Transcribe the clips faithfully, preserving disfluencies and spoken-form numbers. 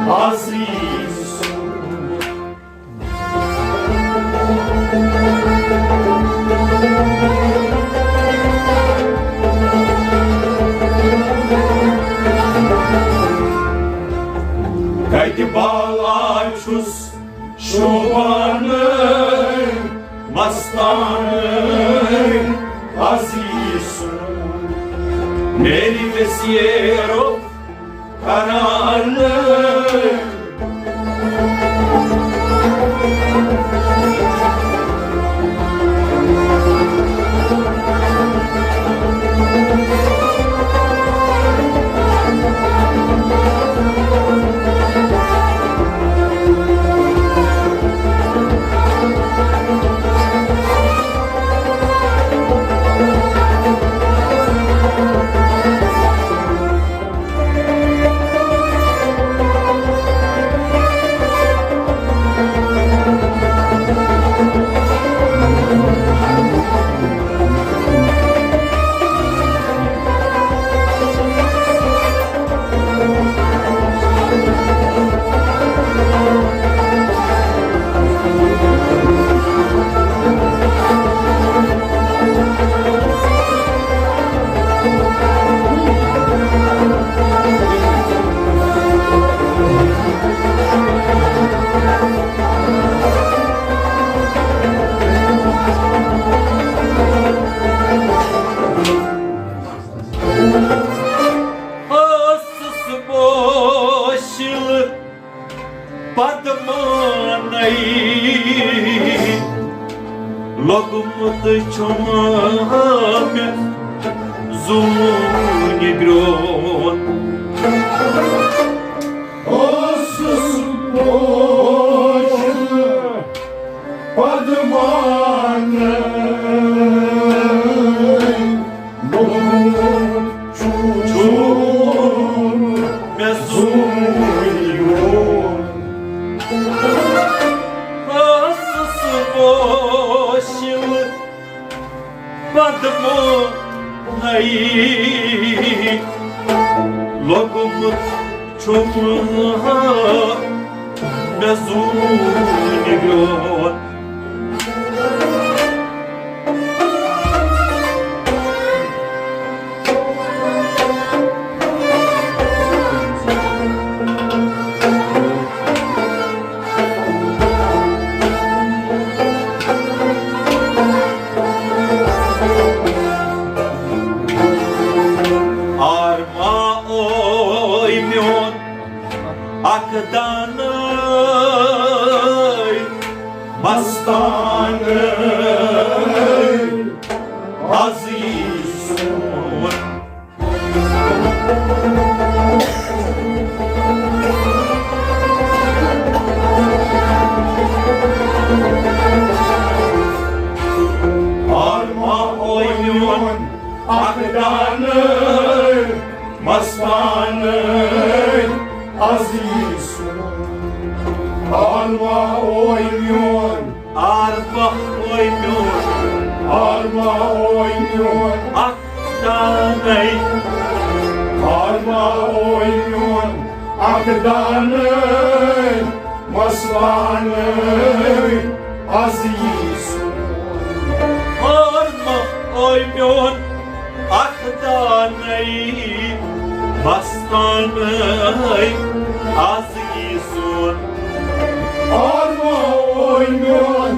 عزیز۔ کتہِ بالا چھُس شوبانٕے مستانٕے عزیز سُنٛد، میری ویسیرو کرانٕے۔ ٲسٕس بوشِل پدمانَے لوٚگمُت چھُم مےٚ زوٗنہِ گرٛون۔ اوسُس بوشِل پدمانَے لوٚگمُت چھُم مےٚ زوٗنہِ گرٛون۔ ٲسٕس بوشِل پدمانَے لوٚگمُت چھُم مےٚ زوٗنہِ گرٛون۔ آرما اوے میون اکھ دانَے مستانَے عزیز سون۔ آرما اوے میون اکھ دانَے مستانَے عزیز سون۔ آرما اوے میون، آرما اوے میون، آرما اوے میون اکھ دانَے۔ آرما اوے میون اکھ دانَے مستانَے عزیز سون۔ آرما اوے میون اکھ دانَے مستانَے عزیز سون۔ آرما اوے میون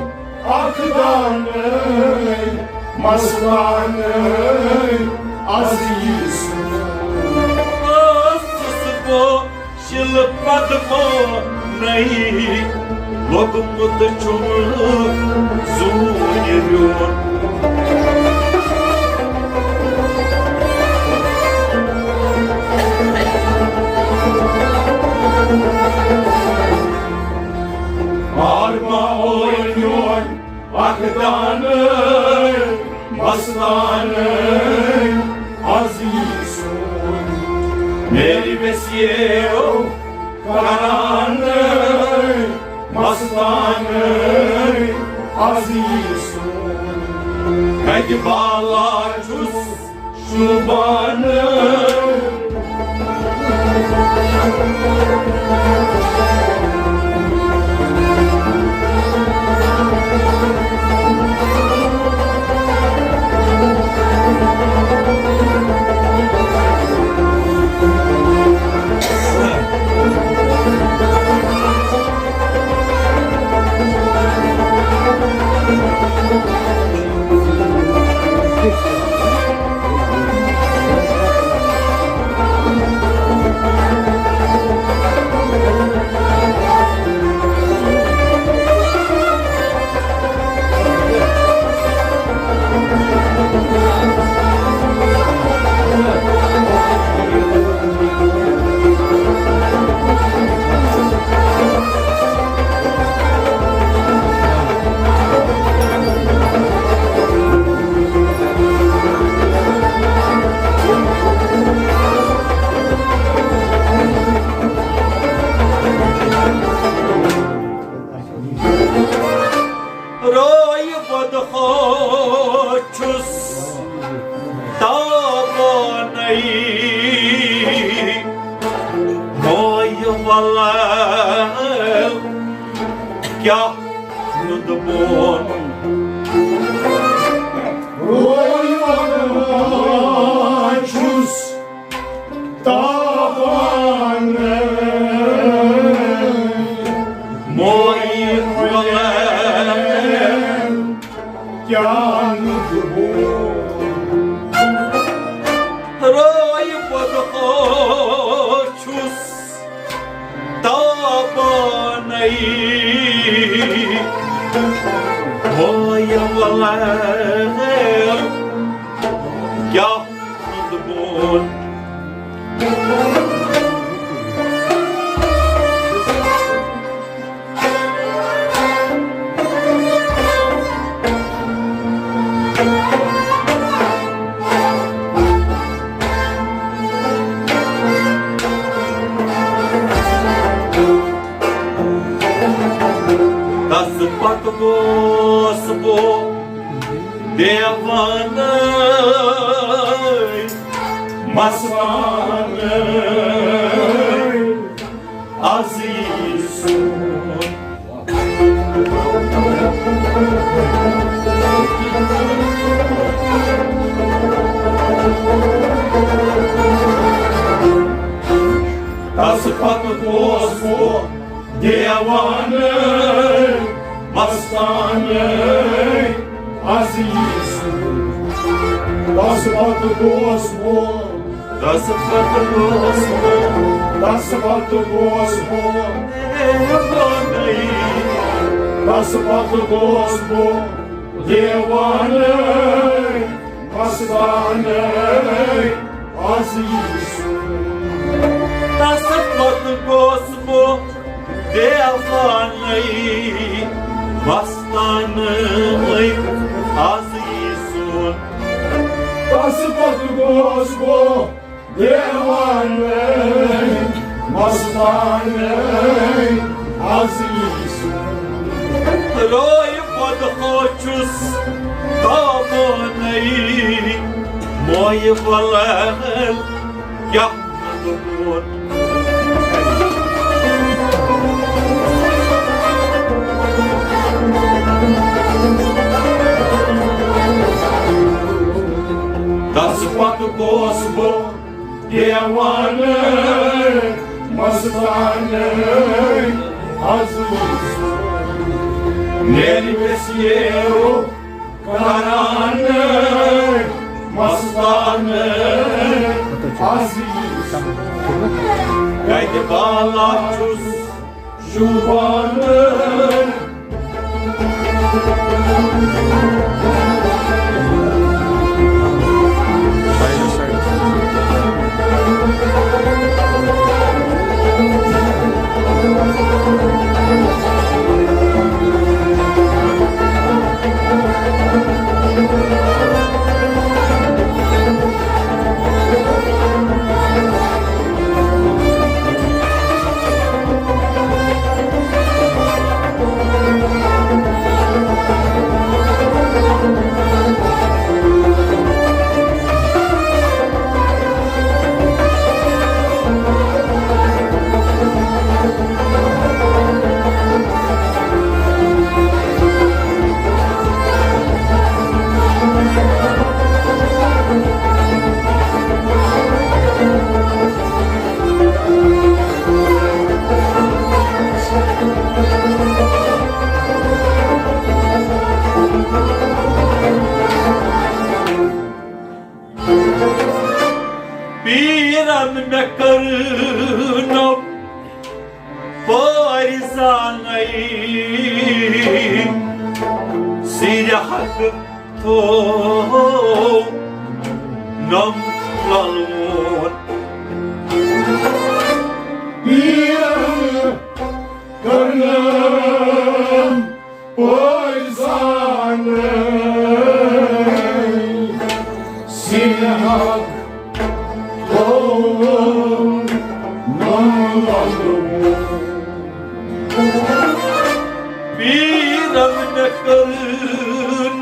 اکھ دانَے مستانَے عزیز سون۔ ٲسٕس بوشِل پدمانَے لوٚگمُت چھُم زوٗنہِ گرٛون۔ آرما اوے میون اکھ دانَے مستانَے عزیز سون۔ میری ویسیرو کرانَے مستانَے عزیز سون۔ کتہِ بالا چھُس شوبانَے۔ دۄہ چھُس تاپانَے، مایہِ وَلہٕ کیٛاہ نُنٛد بون۔ روے وَلہٕ چھُس تاپانَے، مایہِ وَلہٕ کیٛاہ نُنٛد بون۔ روے وَلہٕ چھُس تاپانَے، مایہِ وَلہٕ کیٛاہ نُنٛد بون۔ تس پتہٕ گوس بہٕ دیوانَے، مستانَے، از یی سون۔ تس پتہٕ گوس بہٕ دیوانَے، مستانَے، از یی سون۔ تس پتہٕ گوس بہٕ، تس پتہٕ گوس بہٕ، تس پتہٕ گوس بہٕ دیوانَے، تس پتہٕ گوس بہٕ دیوانَے، مستانَے، از یی سون۔ تس پتہٕ گوس بہٕ دیوانَے، مستانَے، از یی سون۔ تس پتہٕ گوس بہٕ دیوانَے، مستانَے، از یی سون۔ روے وَلہٕ چھُس تاپانَے، مایہِ وَلہٕ کیٛاہ نُنٛد بون۔ تس پتہٕ گوس بہٕ دیوانَے، مستانَے، از یی سون۔ میٛانہِ ویسیو کرانَے، مستانَے، از یی سون۔ کتہِ بالا چھُس شوٗبانَے۔ پیرن مےٚ کٔرنو پٲرۍ زانَے، سِرِ حق تھوو نم للوت۔ پیرن کٔرنم پٲرۍ زانَے، سِرِ حق تھوو نم للوت۔ پیرن مےٚ کٔر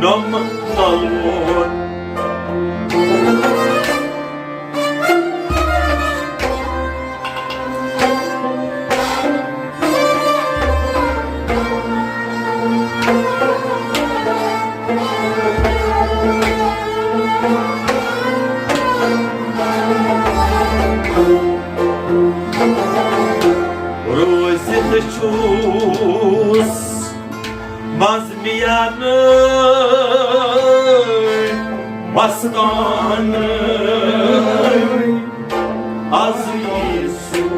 غم نلوُن۔ روٗزِتھ چھُس منٛز میانہٕ مستانہٕ عزیزُن۔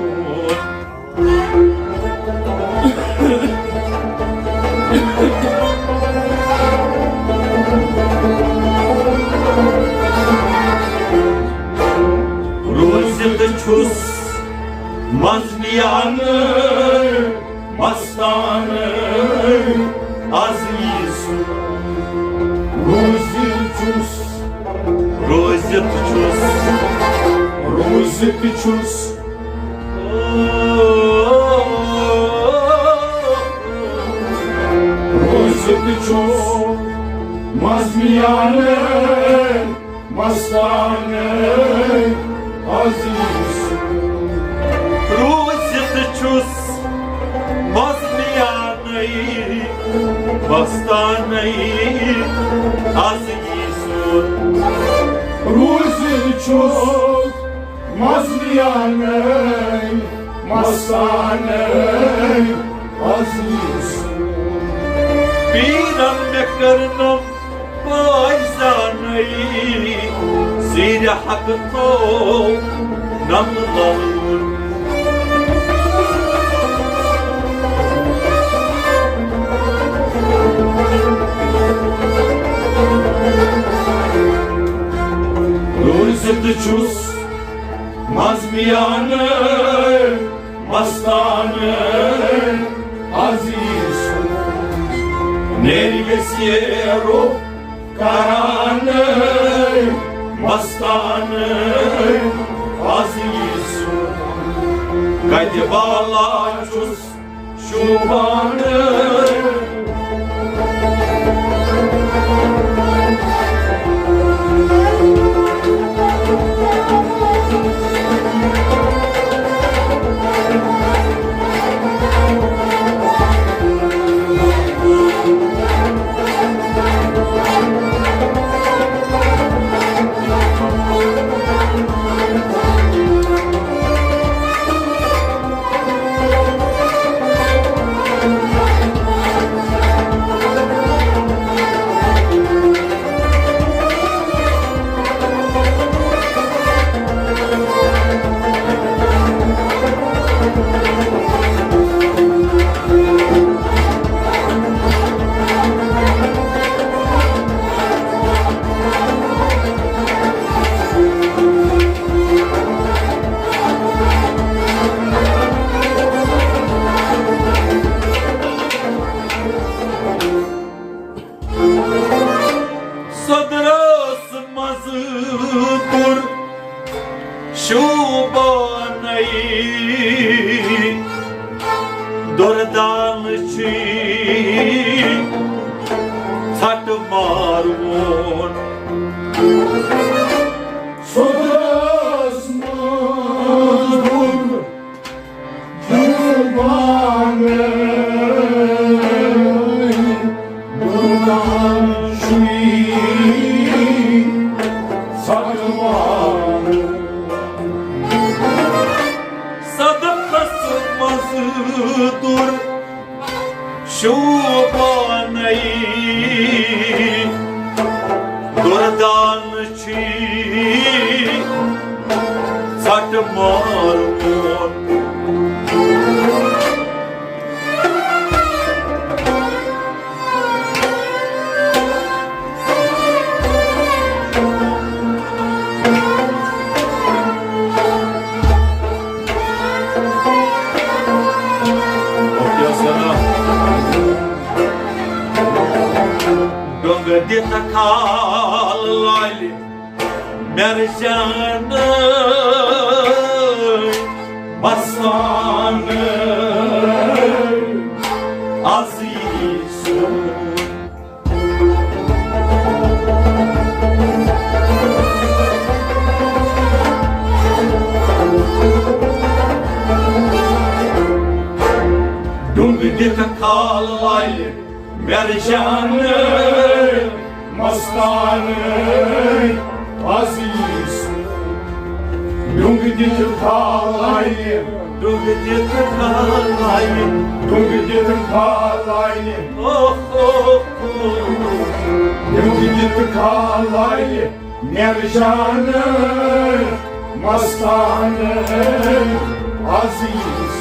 روٗزِتھ چھُس منٛز میانہٕ مستانہٕ عزیزُن۔ روٗزِتھ چھُس، روٗزِتھ چھُس، روٗزِتھ چھُس، روٗزِتھ چھُس منٛز میانہٕ مستانہٕ عزیز۔ روٗزِتھ چھُس منٛز میانَے مستانَے عزیز۔ روٗزِتھ چھُس منٛز میانَے مستانَے عزیز۔ پیٖرن مےٚ کٔرنم پٲے زانٕے، زیٖرِ حق تھوو نم للوُن۔ روٗزِتھ چھُس منٛز میانہٕ مستانہٕ عزیز۔ نیرِ یژھِ روح کرانہٕ مستانہٕ عزیز۔ کتہِ والا چھُس شوٗبان۔ سۄدرس منٛز کوٚر شوٗبانَے دُردانہٕ چھی ژھٹہٕ ماروُن۔ سۄدرس منٛز کوٚر شوٗبانَے دُردان چھی ژھٹہٕ ماروُن۔ صدفس منٛز دوٚر شوٗبانَے دُردان چھی ژھٹہٕ ماروُن۔ ڈوٚنٛگہٕ دِتھ کھال لالہِ مرجانہٕ مستانہٕ عزیزُن۔ آلایہِ مرجانہٕ مستانہٕ عزیز۔ ڈوٚنٛگ دِتھ کھالایہِ، ڈوٚنٛگ دِتھ کھالایہِ، ڈوٚنٛگ دِتھ کھالایہِ۔ اوہ، اوہ، اوہ۔ ڈوٚنٛگ دِتھ کھالایہِ مرجانہٕ مستانہٕ عزیز۔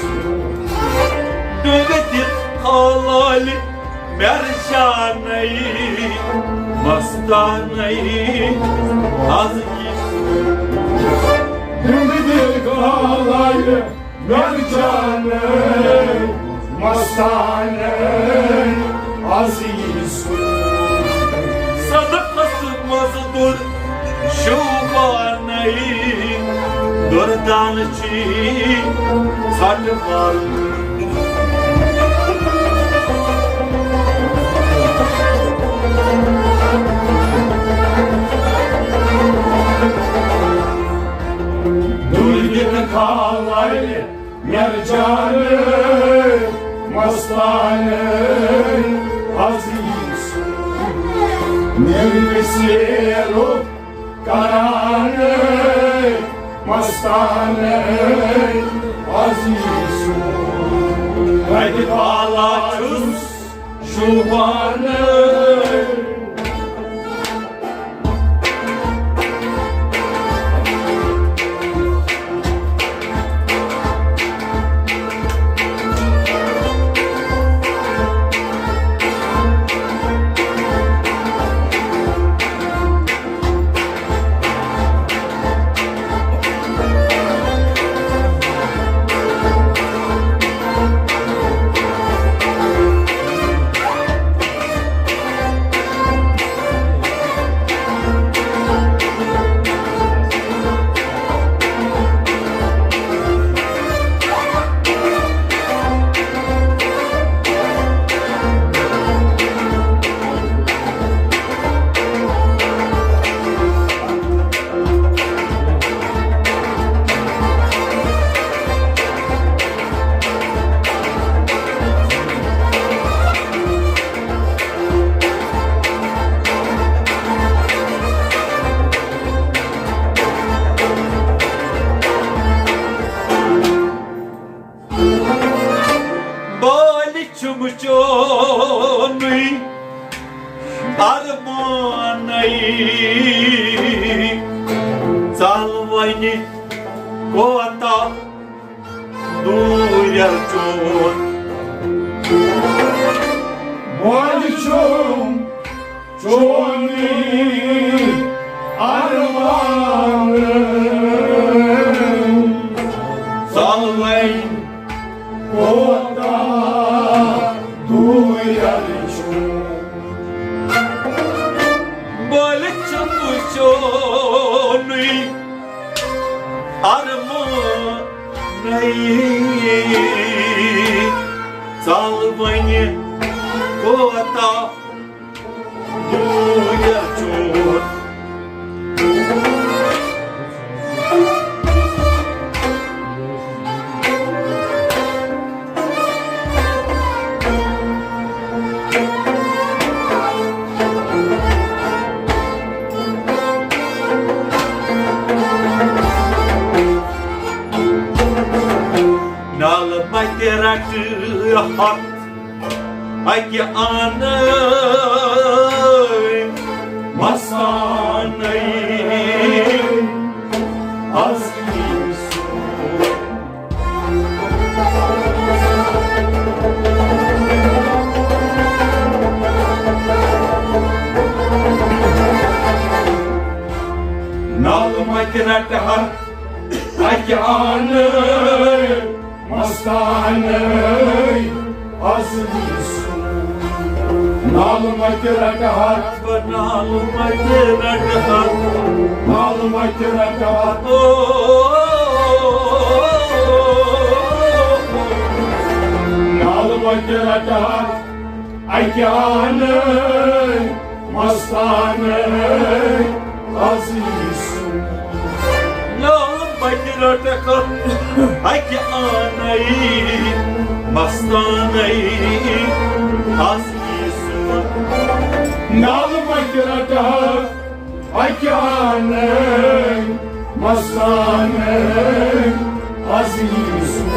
ڈوٚنٛگ دِتھ کھالایہِ مرجانَے مستانَے عزیز۔ ڈوٚنٛگ دِتھ کھالایہِ مرجانَے مستانَے عزیز۔ صدفس منٛز دوٚر شوٗبانَے، دُردانہٕ چھی ژھۄٹہٕ مارُن۔ دُردِتھ کھالایہِ مرجانہٕ مستانہٕ عزیز۔ میٲنۍ سیرُک کرانہٕ مستانہٕ عزیز۔ کتہِ بالا چھُس شوٗبانہٕ۔ بالہِ چھُم چونُے ارمانَے، ژَل وۄنۍ کوتاہ دوٗرٮ۪ر چون۔ بالہِ چھُم چونُے ارمان، ژَل وۄنۍ کوتاہ دوٗرٮ۪ر چھُ۔ بالہِ چھُم چونُے ارمانَے، ژَل وۄنۍ کوتاہ دوٗرٮ۪ر چون۔ نالہٕ مَتہِ رَٹہٕ ہَتھ اَکہِ آنہٕ مَستانَے عزیٖز۔ نالہٕ مَتہِ رَٹہٕ ہَتھ اَکہِ آنہٕ مَستانَے عزیٖز۔ نالہٕ مَتہِ رَٹہٕ ہَتھ، نالہٕ مَتہِ رَٹہٕ ہَتھ، نالہٕ مَتہِ رَٹہٕ ہَتھ۔ او، نالہٕ مَتہِ رَٹہٕ ہَتھ اَکہِ آنہٕ مَستانَے عزیٖز۔ نالہٕ مَتہِ رَٹہٕ ہَتھ اَکہِ آنَے مستانَے عزیٖزُن۔ نالہٕ مَتہِ رَٹہٕ ہا اَکہِ آنَے مستانَے عزیٖزُن۔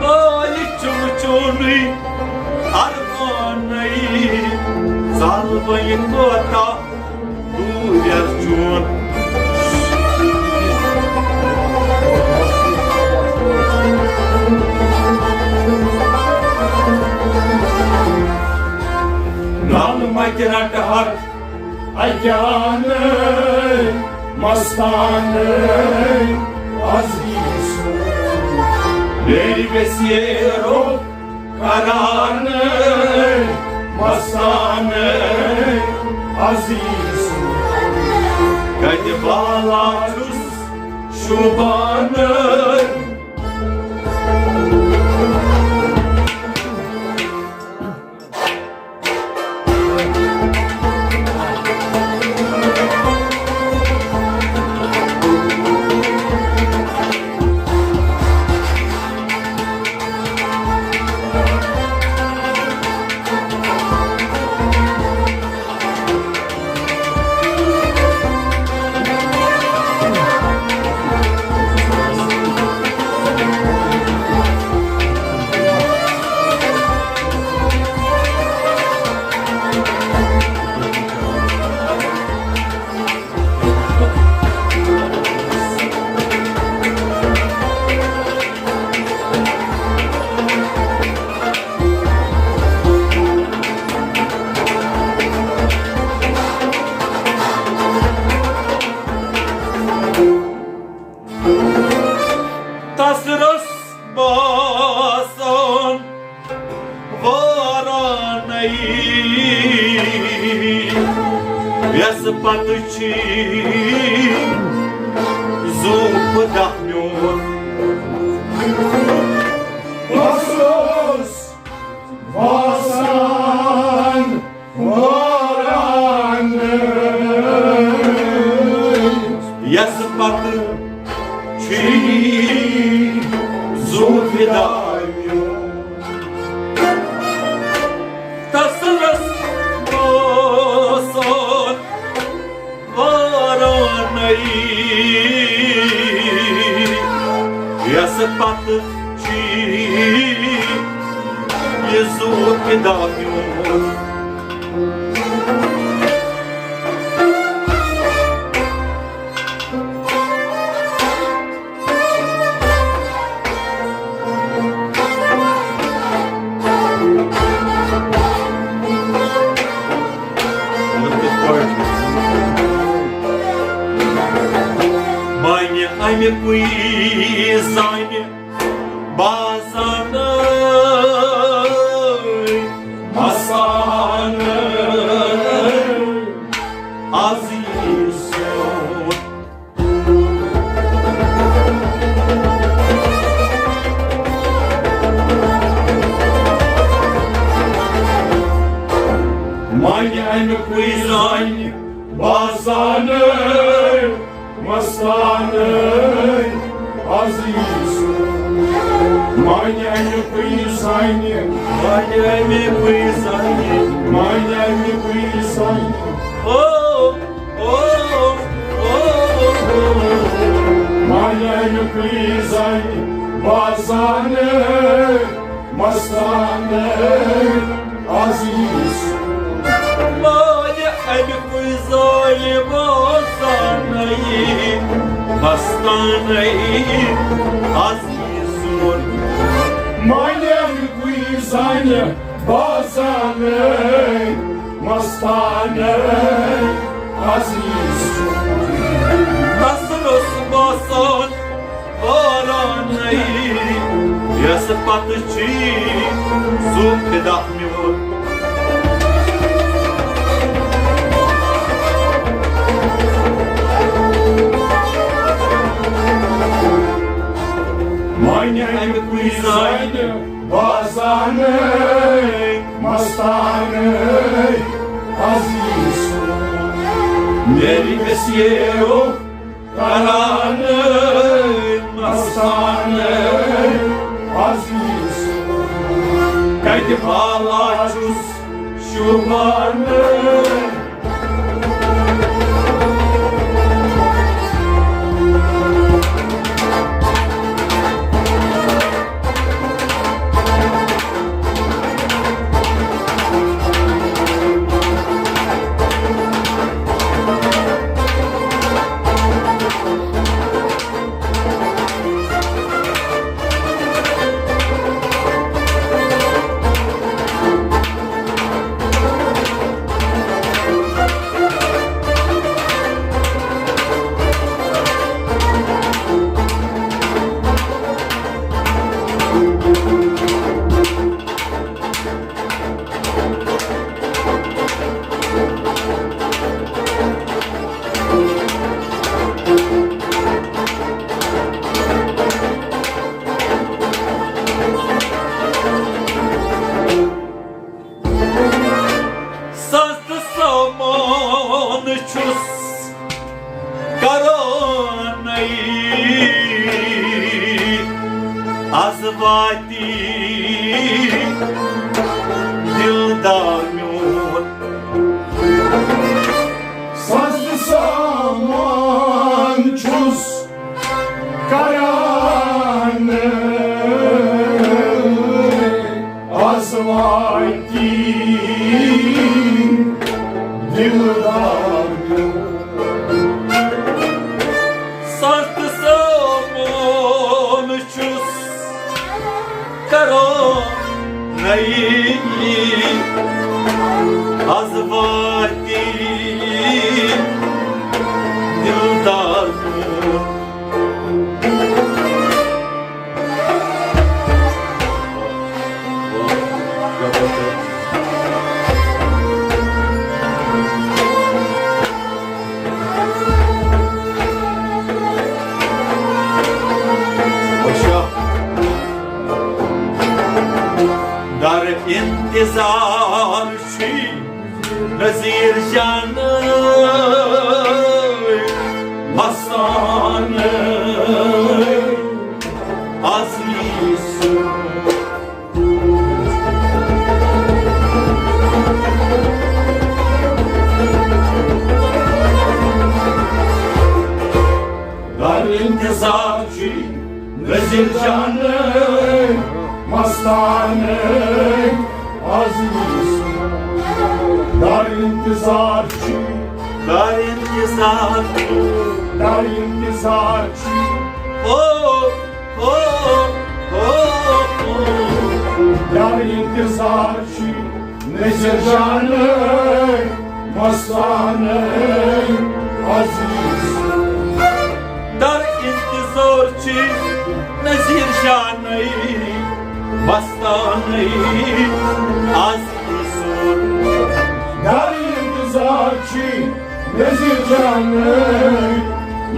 آلہِ چُم چونُے اَرمانَے، زالہٕ وۄنۍ کوتاہ دوٗرٮ۪ر چون۔ نالہٕ مَتہِ رَٹہٕ ہا اَکہِ آنَے مستانَے عزیٖزُن۔ میٛانہِ ویسہِ یے روٚف کرانَے مستانَے عزیٖزُن۔ کَتہِ بالا چھُس شوٗبانَے۔ تَس رَس باسان وارانَے، یَس پَتہٕ چھی زُو پھٕدہ میون۔ بہٕ اوسُس باسان وارانَے، یَس پَتہٕ چھی زُو فِدا میون۔ تَس رَس باسان وارانَے، یَس پَتہٕ چھی یہِ زُو فِدا میون۔ معنی اَمہِ کُے زانہِ باسانَے، مستانَے عزیٖزُن۔ معنی اَمہِ کُے زانہِ باسانَے، مستانَے عزیٖزُن۔ معنی اَمہِ کُے زانہِ، معنی اَمہِ کُے زانہِ، معنی اَمہِ کُے زانہِ۔ او، او، او، او۔ معنی اَمہِ کُے زانہِ باسانَے، مستانَے عزیٖزُن۔ معنی اَمہِ کُے زانہِ باسانَے، مستانَے عزیٖزُن۔ معنی اَمہِ کُے زانہِ باسانَے، مستانَے عزیٖزُن۔ تَس رَس باسان وارانَے، یَس پَتہٕ چھی زُو فِدا میون۔ معنی اَمہِ کُے زانہِ باسانَے، مستانَے عزیٖزُن۔ میٛانہِ ویسہِ یے روٚف کرانَے، مستانَے عزیٖزُن۔ سستہٕ سامان چھُس کرانٕے از واتی دلدار میون۔ سستہٕ سامان چھُس کران از واتی دلدار۔ سستہٕ سامان چھُس کران نئی از واتی دلدار۔ در انتظار چھی نذیر جان مستان عزیز۔ در انتظار چھی نذیر جان مستان عزیز۔ در انتظار چھی۔ در انتظار چھی۔ در انتظار چھی۔ او، او، او، او۔ در انتظار چھی نذیر جان مستان عزیز۔ در انتظار چھی نذیر جان مستان عزیز۔ در انتظار چھی نذیر جان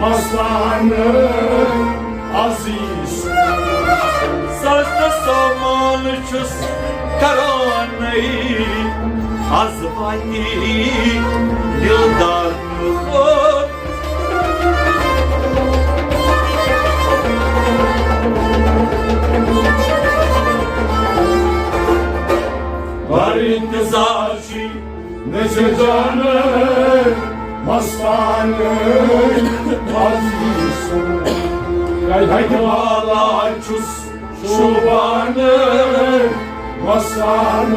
مستان عزیز۔ سستہٕ سامان چھُس کرانٕے از واتی دلدار میون۔ در انتظار چھی نذیر جان مستان عزیز۔ کتہِ والا چھُس شوبان مستان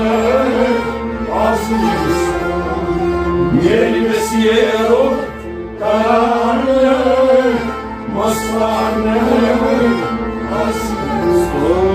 عزیز۔ میٲنۍ ویسیرو کران مستان عزیز۔